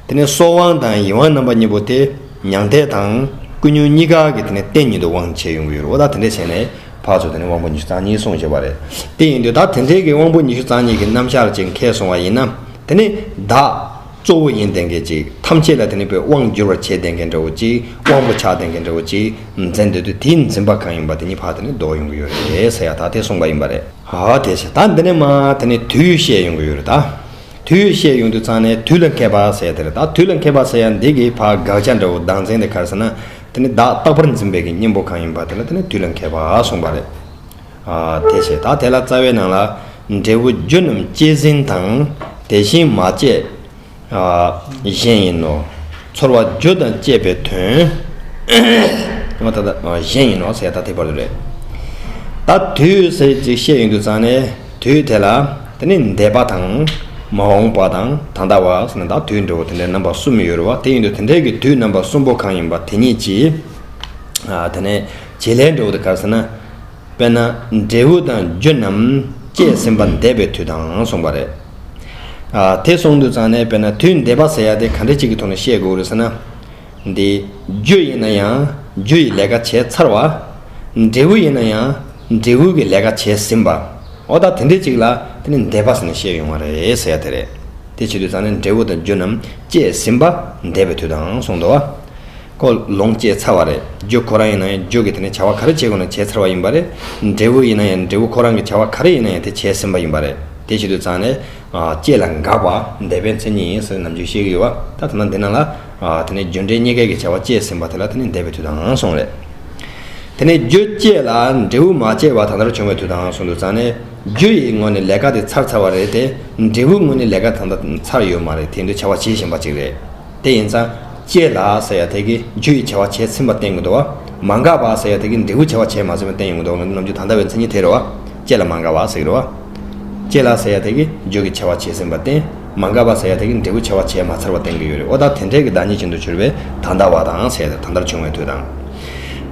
དེ་ནས་སྲོག་དབང་དང་ཡིད་དབང་རྣམ་པ་གཉིས་པོ་དེ་མྱང་འདས་དང་ཀུན་ཉོན་གཉིས་ཀ་གི་དེ་ནས་རྟེན་ཉིད་དུ་དབང་བྱེད་ཡོང་གི་ཡོད་རེད། འོ། ད་དེ་འདྲ་བྱས་ནས་ཕར་ཚུར་དེ་ནས་དབང་པོ་ཉི་ཤུ་རྩ་གཉིས་གསུངས་བཞག་པ་རེད། དེ་ཡིན་དུས་ད་དེ་འདྲའི་གི་དབང་པོ་ཉི་ཤུ་རྩ་གཉིས་ཀྱི་རྣམ་གཞག་ཅིག་འཁེལ་སོང་བ་ཡིན་ན། དེ་ནི་བདག་གཙོ་བོ་ཡིན་བསྡད་མཁན་ཅིག་ཐམས་ཅད་ལ་དེ་ནི་པའི་དབང་བསྒྱུར་བར་བྱེད་བསྡད་མཁན་འདྲ་བོ་ཅིག་དབང་པོ་ཆགས་བསྡད་མཁན་འདྲ་བོ་ཅིག་འཛིན་བསྡད་དུས་དེའི་འཛིན་པ་གང་ཡིན་པ་དེ་ཉིད་ཕར་དེ་ནི་ལྡོག་ཡོང་གི་ཡོད་རེད་ཟེར་ཡ་ད་དེ་གསུངས་པ་ཡིན་པ་རེད། ཨ་དེ་བྱས་ད་འདི་ནས་མ་དེ་ནི་དུས་བཤད་ཡོང་གི་ཡོད་རེད་ད། དུས་བཤད་ཡོང་དུས་ཙང་ནས་དུས་ལ་མཁས་པ་ཟེར་ཡ་དེ་རེད་ད། དུས་ལ་མཁས་པ་ཟེར་ཡ་འདི་གི་ཕར་དགག་བྱ་འདྲ་བོ་བདག་འཛིན་དེ་ག་རེ་ཟེར་ན། དེ་ནི་བདག་རྟག་པར་འཛིན་པའི་གི་གཉེན་པོ་གང་ཡིན་པ་དེ་ལ་དེ་ནི་དུས་ལ་མཁས་པ་གསུངས་པ་རེད། ཨ་དེ་བྱས་ད་དེ་ལ་རྩ་བའི་ནང་ལ་འབྲས་བུ་རྒྱུ་རྣམས་བསྐྱེད་ཟིན་དང་དེ་བཞིན་མ་བསྐྱེད། ཨ་གཞན་ཡིན་ནོ། ཚོར་བ་རྒྱུ་དང་བཅས་པའི་དོན། ཨ་ད་ལྟ་ཨ་གཞན་ཡིན་ནོ་ཟེར་ད་དེ་བར་དུ་རེད། ད་དུས་ཟེར་ཅིག་བཤད་ཡོང་དུས་ཙང་ནས་དུས་དེ་ལ་དེ་ནི་འདས་པ་དང་མ་འོངས་པ་དང་ད་ལྟ་བ་ཟེར་ན་ད་དུས་འདྲ་བོ་དེ་འདྲའི་རྣམ་པ་གསུམ་ཡོད་རེད་བ། དེ་ཡིན་དུས་དེ་འདྲའི་གི་དུས་རྣམ་པ་གསུམ་པོ་གང་ཡིན་པ་དེ་ཉིད་ཀྱིས་ཨ་དེ་ནས་བྱེད་ལས་འདྲ་བོ་དེ་ག་རེ་ཟེར་ན། དཔེར་ན་འབྲས་བུ་དང་རྒྱུ་རྣམས་བསྐྱེད་ཟིན་པ་འདས་པའི་དུས་དང་གསུངས་པ་རེད། ཨ་དེ་གསུངས་དུས་ཙང་ནས་དཔེར་ན་དུས་འདས་པ་ཟེར་ཡ་དེ་ག་འདྲ་ཅིག་གི་ཐོག་ནས་བཤད་དགོས་རེད་ཟེར་ན། འདི་རྒྱུ་ཡིན་ན་ཡང་རྒྱུ་ཡི་ལས་ཀ་བྱས་ཚར་བ། འབྲས་བུ་ཡིན་ན་ཡང་འབྲས་བུ་གི་ལས་ཀ་བྱས་ཟིན་པ། འོ་ད་དེ་འདྲ་ཅིག་ལ་དེ་ནི་འདས་པ་ཟེར་ནས་བཤད་ཡོང་བ་རེད་ཟེར་ཡ་དེ་རེད། དེ་བྱེད་དུས་ཙང་ནས་འབྲས་བུ་དང་རྒྱུ་རྣམས་བསྐྱེད་ཟིན་པ་འདས་པའི་དུས་དང་གསུངས་འདུག་བ། ཁོ་ལོངས་སྤྱད་ཚར་བ་རེད། རྒྱུ་ཁོ་རང་ཡིན་ན་ཡང་རྒྱུ་གི་དེ་ནས་བྱ་བ་ག་རེ་བྱེད་དགོས་ན་བྱས་ཚར་བ་ཡིན་པ་རེད། འབྲས་བུ་ཡིན་ན་ཡང་འབྲས་བུ་ཁོ་རང་གི་བྱ་བ་ག་རེ་ཡིན་ན་ཡང་དེ་བྱས་ཟིན་པ་ཡིན་པ་རེད། དེ་བྱེད་དུས་ཙང་ནས་ཨ་བསྐྱེད་ལ་འགག་པ་འདས་པའི་མཚན་ཉིད་ཡིན་ཟེར་ནམ་རྒྱུན་བཤད་ཀྱི་ཡོད་བ། ད་ད་ལྟ་འདི་ནང་ལ་ཨ་དེ་ནས་རྒྱུ་འབྲས་གཉིས་ཀའི་གི་བྱ་བ་བསྐྱེད་ཟིན་པ་དེ་ལ་དེ་ནས་འདས་པའི་དུས་དང་གསུངས་རེད། དེ་ནས་རྒྱུ་བསྐྱེད་ལ་འབྲས་བུ་མ་སྐྱེས་པ་ད་ལྟར་བྱུང་བའི་དུས་དང་གསུངས་དུས་ཙང་ནས་རྒྱུ་ཡི་ངོས་ནས་ལས་ཀ་དེ་ཚར་ཚར་བ་རེད་དེ། འབྲས་བུའི་ངོས་ནས་ལས་ཀ་ད་ལྟ་ཚར་ཡོད་མ་རེད། དེ་འདྲའི་བྱ་བ་བྱེད་བཞིན་པ་ཅིག་རེད། དེ་ཡིན་ཙང་བསྐྱེད་ལ་ཟེར་ཡ་དེ་གིས་རྒྱུ་ཡི་བྱ་བ་བྱས་ཟིན་པ་བསྟན་གྱི་འདུག་བ། མ་འགགས་པ་ཟེར་ཡ་དེ་གིས་འབྲས་བུའི་བྱ་བ་བྱས་མ་ཟིན་པ་བསྟན་ཡོང་གི་འདུག་བ། ནམ་རྒྱུན་ད་ལྟ་བའི་མཚན་ཉིད་དེ་རེད་བ། བསྐྱེད་ལ་མ་འགགས་པ་ཟེར་གྱི་རེད་བ། བསྐྱེད་ལ་ཟེར་ཡ་དེ་གིས་རྒྱུ་གི་བྱ་བ་བྱས་ཟིན་པ་བསྟན། མ་འགགས་པ་ཟེར་ཡ་དེ་གིས་འབྲས་བུ་བྱ་བ་བྱས་མ་ཚར་བ་བསྟན་གྱི་ཡོད་རེད། འོ་ད་དེ་འདྲའི་གི་བདག་ཉིད་ཅན་དུ་གྱུར་པའི་ད་ལྟ་བ་དང་ཟེར་ཡ་དེ་ད་ལྟར་བྱུང་བའི་དུས་དང་།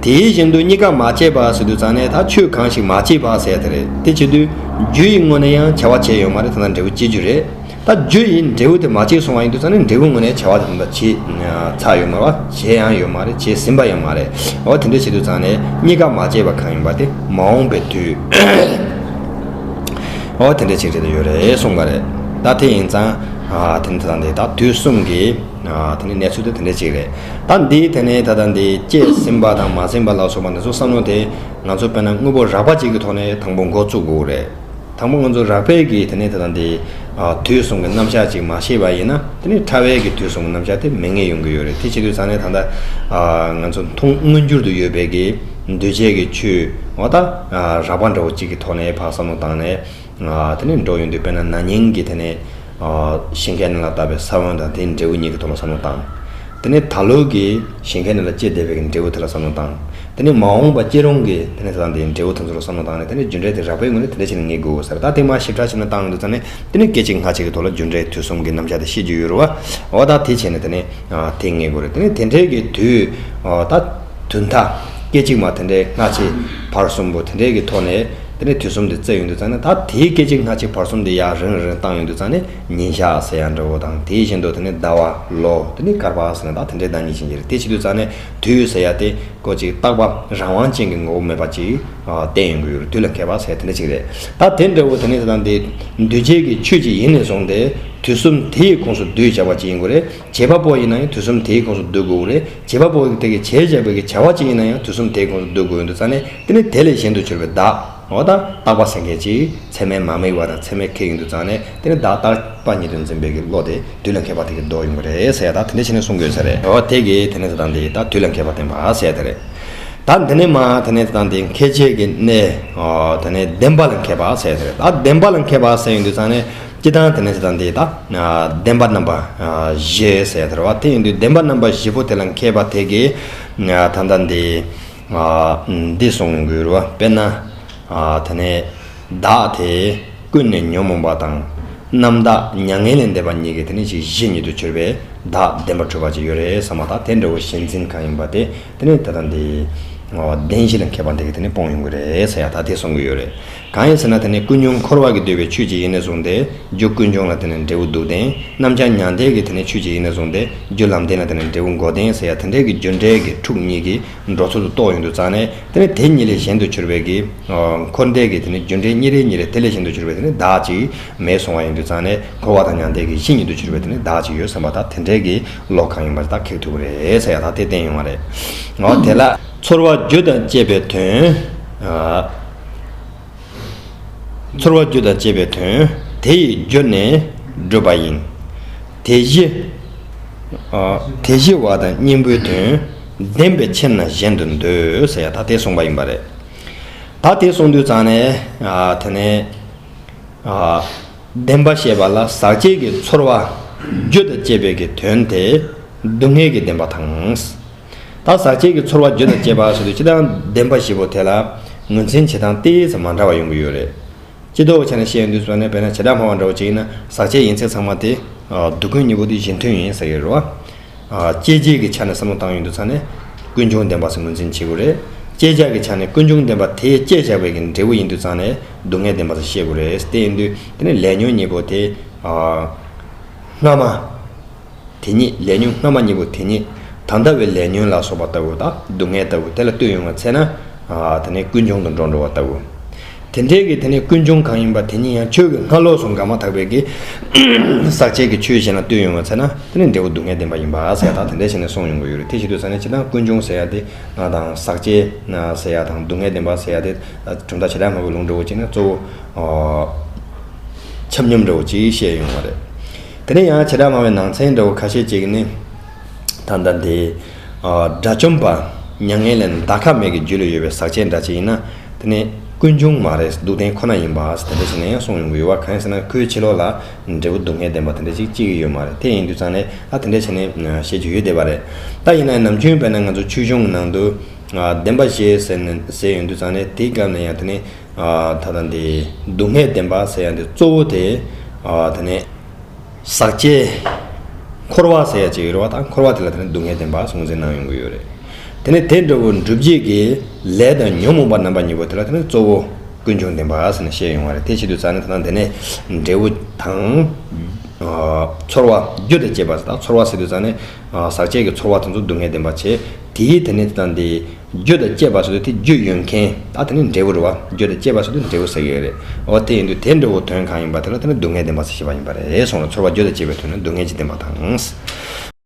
དེ་བཞིན་དུ་གཉིས་ཀ་མ་སྐྱེས་པ་ཟེར་དུས་ཙང་ནས་ད་ཆོས་གང་ཞིག་མ་སྐྱེས་པ་ཟེར་ཡ་དེ་རེད། དེ་བྱེད་དུས་རྒྱུ་ཡི་ངོས་ནས་ཡང་བྱ་བ་བྱས་ཡོད་མ་རེད། ད་ལྟ་འབྲས་བུ་སྐྱེ་རྒྱུ་རེད། ད་རྒྱུ་ཡིས་འབྲས་བུ་དེ་མ་སྐྱེས་སོང་བ་ཡིན་དུས་ཙང་ནས་འབྲས་བུ་ངོས་ནས་བྱ་བ་དེ་ད་ལྟ་བྱས་ཚར་ཡོད་མ་རེད་བ། བྱས་ཡང་ཡོད་མ་རེད། བྱས་ཟིན་པ་ཡང་མ་རེད། འོ་དེ་འདྲ་བྱེད་དུས་ཙང་ནས་གཉིས་ཀ་མ་སྐྱེས་པ་གང་ཡིན་པ་དེ་མ་འོངས་པའི་དུས། འོ་དེ་འདྲ་ཅིག་རེད་ཡོད་རེད་གསུངས་པ་རེད། ད་དེ་ཡིན་ཙང་ཨ་དེ་ནི་ད་ལྟ་འདི་ད་དུས་གསུམ་གྱི་ཨ་དེ་ནི་གནས་ཚུལ་དེ་དེ་འདྲ་ཅིག་རེད། ད་འདི་དེ་ནི་ད་ལྟ་འདི་སྐྱེས་ཟིན་པ་དང་མ་ཟིན་པ་ལ་སོགས་པ་འདི་ཚོ་བསམ་བློ་དེ་ང་ཚོ་དཔེར་ན་དངོས་པོ་རགས་པ་ཅིག་གི་ཐོག་ནས་དང་པོ་འགོ་བཙུགས་དགོས་རེད། དང་པོ་ང་ཚོ་རགས་པའི་གི་དེ་ནས་ད་ལྟ་འདི་ཨ་དུས་གསུམ་གྱི་རྣམ་གཞག་ཅིག་མ་ཤེས་པ་ཡིན་ན་དེ་ནས་ཕྲ་བའི་གི་དུས་གསུམ་གྱི་རྣམ་གཞག་དེ་མི་ངེས་ཡོང་གི་ཡོད་རེད། དེ་བྱེད་དུས་ཙང་ནས་ད་ལྟ་ཨ་ང་ཚོ་མཐོང་མངོན་གྱུར་དུ་ཡོད་པའི་གི་འདུས་བྱས་ཀྱི་ཆོས་འོ་ད་ཨ་རགས་པ་འདྲ་བོ་ཅིག་གི་ཐོག་ནས་ཕར་བསམ་བློ་བཏང་ནས་ཨ་དེ་ནས་འགྲོ་ཡོང་དུས་དཔེར་ན་ན་ནིང་གི་དེ་ནས་ཨ་ཞིང་ཁའི་ནང་ལ་བཏབ་པའི་ས་བོན་དང་དེའི་འབྲས་བུ་གཉིས་ཀྱི་ཐོག་ལ་བསམ་བློ་བཏང་། དེ་ནས་ད་ལོ་གི་ཞིང་ཁའི་ནང་ལ་སྐྱེས་བསྡད་པའི་འབྲས་བུ་དེ་ལ་བསམ་བློ་བཏང་། དེ་ནས་མ་འོངས་པ་སྐྱེ་རུང་གི་དེ་ནས་ད་ལྟ་འདིའི་འབྲས་བུ་དེ་ཚོ་ལ་བསམ་བློ་བཏང་ནས་དེ་ནས་རྒྱུ་འབྲས་དེ་རགས་པའི་ངོས་ནས་དེ་འདྲ་བྱས་ནས་ངེས་དགོས་ས་རེད། ད་དེ་མ་ཞིབ་ཕྲ་བྱས་ནས་བཏང་ཡོང་དུས་ཙང་ནས་དེ་ནས་སྐད་ཅིག་སྔ་ཕྱི་གི་ཐོག་ལ་རྒྱུ་འབྲས་དུས་གསུམ་གྱི་རྣམ་གཞག་དེ་ཤེས་རྒྱུ་ཡོད་རེད་བ། འོ་ད་དེ་བྱས་ནས་དེ་ནས་དེ་ངེས་དགོས་རེད། དེ་ནས་དེ་འདྲའི་གི་དུས་ད་དུས་མཐའ་སྐད་ཅིག་མ་དེ་འདྲའི་སྔ་ཕྱི་བར་གསུམ་པོ་དེ་འདྲའི་གི་ཐོག་ནས་དེ་ནས་དུས་གསུམ་དེ་བརྩིས་ཡོང་དུས་ཙང་ནས་ད་དེའི་སྐད་ཅིག་སྔ་ཕྱི་བར་གསུམ་དེ་ཡར་རིང་རིང་བཏང་ཡོང་དུས་ཙང་ནས་ཉིན་ཞག་ཟེར་ཡ་འདྲ་བོ་དང་དེ་བཞིན་དུ་དེ་ནས་ཟླ་བ་ལོ་དེ་ནས་བསྐལ་པ་ཟེར་ན་ད་དེ་འདྲའི་བདག་ཉིད་ཅན་གྱི་རེད། དེ་བྱེད་དུས་ཙང་ནས་དུས་ཟེར་ཡ་དེ་ཀོ་ཅིག་རྟག་པ་རང་དབང་ཅན་གྱི་ངོ་བོ་མེད་པ་ཅིག་ཨ་བསྟན་ཡོང་གི་ཡོད་རེད། དུས་ལ་མཁས་པ་ཟེར་དེ་འདྲ་ཅིག་རེད། ད་དེ་འདྲ་བོ་དེ་ནས་ད་ལྟ་འདི་འདུས་བྱས་ཀྱི་ཆོས་ཅིག་ཡིན་ནས་བཟུང་སྟེ་དུས་གསུམ་དེའི་ཁོངས་སུ་འདུས་བྱ་བ་ཅིག་ཡིན་དགོས་རེད། བྱེད་པ་པོ་ཡིན་ན་ཡང་དུས་གསུམ་དེའི་ཁོངས་སུ་འདུ་དགོས་རེད། བྱེད་པ་པོ་དེ་གིས་བྱས་བཞག་པའི་གི་བྱ་བ་ཅིག་ཡིན་ན་ཡང་དུས་གསུམ་དེའི་ཁོངས་སུ་འདུ་དགོས་ཡོང་དུས་ཙང་ནས་དེ་ནི་དེ་ལས་གཞན་དུ་གྱུར་པའི་བདག་འོ་ད་རྟག་པ་ཟེར་མཁན་ཅིག་ཚད་མས་མ་དམིགས་པ་དང་ཚད་མས་ཁེགས་ཡོང་དུས་ཙང་ནས་དེ་ནི་བདག་རྟག་པ་ཉིད་དུ་འཛིན་པའི་གི་བློ་དེ་དུས་ལ་མཁས་པ་དེ་གིས་ལྡོག་ཡོང་གི་རེད་ཟེར་ཡ་ད་དེ་འདྲ་བྱས་ནས་གསུང་དགོས་ས་རེད། འོ་དེ་གིས་དེ་ནི་ད་ལྟ་འདི་ད་དུས་ལ་མཁས་པ་བསྟན་པ་ཟེར་ཡ་དེ་རེད། ད་འདི་ནས་མ་དེ་ནས་ད་ལྟ་འདི་མཁས་བྱེད་ཀྱི་གནས་འོ་དེ་ནས་བདེན་པ་ལ་མཁས་པ་ཟེར་ཡ་དེ་རེད། ད་བདེན་པ་ལ་མཁས་པ་ཟེར་ཡོང་དུས་ཙང་ནས། སྤྱིར་བཏང་དེ་ནས་ད་ལྟ་འདི་ད་བདེན་པ་རྣམ་པ་བཞི་ཟེར་ཡ་དེ་རེད་བ། དེ་ཡིན་དུས་བདེན་པ་རྣམ་པ་བཞི་པོ་དེ་ལ་མཁས་པ་དེ་གིས་ད་ལྟ་འདི་འདི་གསུང་དགོས་རེད་བ། དཔེར་ན་དེ་ནས་བདག་དེ་ཀུན་ནས་ཉོན་མོངས་པ་དང་རྣམ་དག་མྱ་ངན་ལས་འདས་པ་གཉིས་ཀྱི་དེ་ནས་ཅིག་གཞི་ཉིད་དུ་གྱུར་པའི་བདག་བདེན་པར་གྲུབ་པ་ཅིག་ཡོད་རེད་བསམ་པ་དང་དེ་འདྲ་བོ་གཞི་འཛིན་གང་ཡིན་པ་དེ་དེ་ནས་ད་ལྟ་འདི་ བདེན་བཞི་ལ་མཁས་པ་འདི་གིས་དེ་ནི་སྤོང་ཡོང་གི་རེད་ཟེར་ཡ་ད་དེ་གསུང་གི་ཡོད་རེད། གང་ཡིན་ཟེར་ན་དེ་ནི་ཀུན་འབྱུང་འཁོར་བ་གིས་བསྡུས་པའི་ཆོས་ཅིག་ཡིན་ནས་བཟུང་སྟེ་རྒྱུ་ཀུན་འབྱུང་ལ་དེ་ནི་འབྲས་བུ་སྡུག་བདེན། རྣམ་བྱང་མྱང་འདས་ཀྱི་དེ་ནི་ཆོས་ཅིག་ཡིན་ནས་བཟུང་སྟེ་རྒྱུ་ལམ་བདེན་ལ་དེ་ནི་འབྲས་བུ་འགོག་བདེན་ཟེར་ཡ་དེ་འདྲའི་གི་རྒྱུ་འབྲས་ཀྱི་ཁྲུག་གཉིས་ཀྱི་འགྲོ་ཚུལ་དུ་རྟོགས་ཡོང་དུས་ཙང་ནས་དེ་ནི་དེ་གཉིས་ལས་གཞན་དུ་གྱུར་པའི་གི་འཁོར་འདས་ཀྱི་དེ་ནི་རྒྱུ་འབྲས་གཉིས་རེ་གཉིས་རེ་དེ་ལས་གཞན་དུ་གྱུར་པའི་དེ་ནི་བདག་ཅིག་མེད་གསུང་བ་ཡིན་དུས་ཙང་ནས་འཁོར་བ་དང་མྱང་འདས་ཀྱི་གཞི་ཉིད་དུ་གྱུར་པའི་དེ་ནི་བདག་ཅིག་ཡོད་བསམ་པ་དང་དེ་འདྲའི་གི་བློ་གང་ཡིན་པ་ཞིག་ད་ཁེགས་ཐུབ་ཀྱི་རེད་ཟེར་ཡ་ད་དེ་བསྟན་ཡོང་བ་རེད། འོ་དེ་ལ་ཚོར་བ་རྒྱུ་དང་བཅས་པའི་དོན། ཚོར་བ་རྒྱུ་དང་བཅས་པའི་དོན་དེ་ཡི་རྒྱུ་ནི་སྒྲུབ་པ་ཡིན། དེ་གཞི། དེ་གཞི་བ་དང་གཉེན་པོའི་དོན་བདེན་པའི་ཕྱིར་ན་གཞན་དུ་འདོད་ཟེར་ཡ་ད་དེ་གསུངས་པ་ཡིན་པ་རེད། ད་དེ་གསུངས་དུས་ཙང་ནས་དེ་ནས། བདེན་པ་བཤད་པ་ལ་ཟག་བཅས་ཀྱི་ཚོར་བ་རྒྱུ་དང་བཅས་པའི་གི་དོན་དེ་སྡུག་བསྔལ་གྱི་བདེན་པ་དང་། ད་ཟག་བཅས་ཀྱི་ཚོར་བ་རྒྱུ་དང་བཅས་པ་ཟེར་དུས་སྤྱིར་བཏང་བདེན་པ་བཞི་པོ་དེ་ལ་ངོས་འཛིན་བྱེད་སྟངས་ཏོག་ཙམ་མ་འདྲ་བ་ཡོང་གི་ཡོད་རེད། སྤྱི་ལྡོག་གི་ཆ་ནས་བཤད་ཡོང་དུས་ཙང་ནས་དཔེར་ན་བྱེ་བྲག་སྨྲ་བ་འདྲ་བོ་ཅིག་ཡིན་ན་ཟག་བཅས་ཡིན་ཚད་ཚང་མ་དེ་སྡུག་ཀུན་གཉིས་པོ་དེ་གཞི་མཐུན་ཡིན་ཟེར་གྱི་རེད་བ། བཅད་རྗེས་ཀྱི་ཆ་ནས་བསམ་བློ་བཏང་ཡོང་དུས་ཙང་ནས་ཀུན་འབྱུང་བདེན་པ་ཟེར་ངོས་འཛིན་བྱེད་དགོས་རེད། བཅད་བྱ་གི་ཆ་ནས་ཀུན་འབྱུང་བདེན་པ་དེས་བཅད་བྱ་བའི་གི་འབྲས་བུ་ཡིན་དུས་ཙང་ནས་སྡུག་བསྔལ་བདེན་པ་ཟེར་བཤད་དགོས་རེད། དེ་ཡིན་དུས་དེ་ནི་ལས་ཉོན་གཉིས་པོ་དེ་སྔ་མ་དེ་ཉིད་ལས་ཉོན་སྔ་མ་གཉིས་པོ་དེ་ཉིད་ད་ལྟ་བའི་ལས་ཉོན་ལ་སོགས་པ་ལྟ་བུ་དང་སྡུག་བསྔལ་ལྟ་བུ་དེ་ལ་ལྟོས་ཡོང་བ་ཚེ་ན་དེ་ནི་ཀུན་འབྱུང་དུ་འགྲོ་འགྲོ་བ་ལྟ་བུ། དེ་འདྲའི་གི་དེ་ནི་ཀུན་འབྱུང་གང་ཡིན་པ་དེ་ཉིད་ཡང་ཆོས་ཀྱི་སྔ་ལོགས་སུ་འགག་མ་ཐག་པའི་གི་ཟག་བཅས་ཀྱི་ཆོས་གཞན་ལ་ལྟོས་ཡོང་བ་ཚེ་ན་དེ་ནི་འབྲས་བུ་སྡུག་བསྔལ་བདེན་པ་ཡིན་པ་ཟེར་ཡ་དང་དེ་འདྲ་བྱས་ནས་གསུངས་ཡོང་གི་ཡོད་རེད། དེ་བྱེད་དུས་ཙང་ནས་སྤྱིར་བཏང་ཀུན་འབྱུང་ཟེར་ཡ་དེ་དང་ཟག་བཅས་ཟེར་ཡ་དང་སྡུག་བསྔལ་བདེན་པ་ཟེར་ཡ་དེ་གྲུབ་མཐའ་བྱེ་བྲག་སྨྲ་བའི་ལུང་འདྲ་བོ་བྱས་ན་གཙོ་བོ་ཆ་སྙོམས་འདྲ་བོ་ཅིག་བཤད་ཡོང་བ་རེད། དེ་ནས་ཡང་བྱེ་བྲག་སྨྲ་བའི་ནང་ཚན་འདྲ་བོ་ཁ་ཤས་ཅིག་ནི། ད་ལྟ་འདི། དགྲ་བཅོམ་པ་མྱ་ངན་ལས་འདའ་ཁ་མེད་ཀྱི་རྒྱུད་ལ་ཡོད་པའི་ཟག་བཅས་འདྲ་ཅིག་ཡིན་ན། དེ་ནི་ཀུན་འབྱུང་མ་རེད་སྡུག་བདེན་ཁོ་ན་ཡིན་པ་དེ་འདྲ་ཞིག་ནས་ཡང་གསུངས་ཡོང་གི་ཡོད་པ་གང་ཡིན་ཟེར་ན་ཁོའི་ཕྱི་ལོགས་ལ་འབྲས་བུ་སྡུག་བསྔལ་བདེན་པ་དེ་འདྲ་ཅིག་སྐྱེ་གི་ཡོད་མ་རེད། དེ་ཡིན་དུས་ཙང་ནས་ཨ་དེ་འདྲ་བྱས་ནས་བཤད་རྒྱུ་ཡོད་བསྡད་པ་རེད། ད་ཡིན་ན་ནམ་རྒྱུན་དཔེར་ན་ང་ཚོ་ཆོས་འབྱུང་གི་ནང་དུ་བདེན་པ་བཞི་ཟེར་ནས་ཟེར་ཡོང་དུས་ཙང་ནས་དེའི་སྐབས་ནས་ཡང་དེ་ནི་ད་ལྟ་འདི་སྡུག་བསྔལ་བདེན་པ་ཟེར་ཡ་འདི་གཙོ་བོ་དེ་དེ་ནི། ཟག་བཅས། འཁོར་བ་ཟེར་ཡ་ཅིག་ཡོད་རེད་བ། ད་འཁོར་བ་དེ་ལ་དེ་ནི་སྡུག་བསྔལ་བདེན་པ་གསུངས་ཟིན་གནང་ཡོང་གི་ཡོད་རེད། དེ་ནི་དེ་འདྲ་བོ་འགྲུབ་བྱེད་ཀྱི་ལས་དང་ཉོན་མོངས་པ་རྣམ་པ་གཉིས་པོ་དེ་ལ་དེ་ནི་གཙོ་བོ་ཀུན་འབྱུང་བདེན་པ་ཟེར་ནས་བཤད་ཡོང་བ་རེད། དེ་བྱེད་དུས་ཙང་ནི་ད་ལྟ་འདི་ནས་འབྲས་བུ་དང་། ཚོར་བ་རྒྱུ་དང་བཅས་པ་ཟེར་ད་ཚོར་བ་ཟེར་དུས་ཙང་ནི། ཟག་བཅས་ཀྱི་ཚོར་བ་དེ་ཚོ་སྡུག་བསྔལ་བདེན་པ་བྱས། དེའི་དེ་ནི་ད་ལྟ་འདི། རྒྱུ་དང་བཅས་པ་ཟེར་དུས་དེ་རྒྱུ་ཡོད་མཁན་ད་དེ་ནི་འབྲས་བུ་རེད་བ། རྒྱུ་དང་བཅས་པ་ཟེར་དུས་འབྲས་བུ་ཟེར་གྱི་ཡོད་རེད། འོ་དེ་ཡིན་དུས་དེ་འདྲ་བོ་དོན་གང་ཡིན་པ་དེ་ལ་དེ་ནི་སྡུག་བསྔལ་བདེན་པ་ཟེར་བཤད་པ་ཡིན་པ་རེད་གསུངས་ལ་ཚོར་བ་རྒྱུ་དང་བཅས་པའི་དོན་ནི་སྡུག་བསྔལ་གྱི་བདེན་པ་དང་།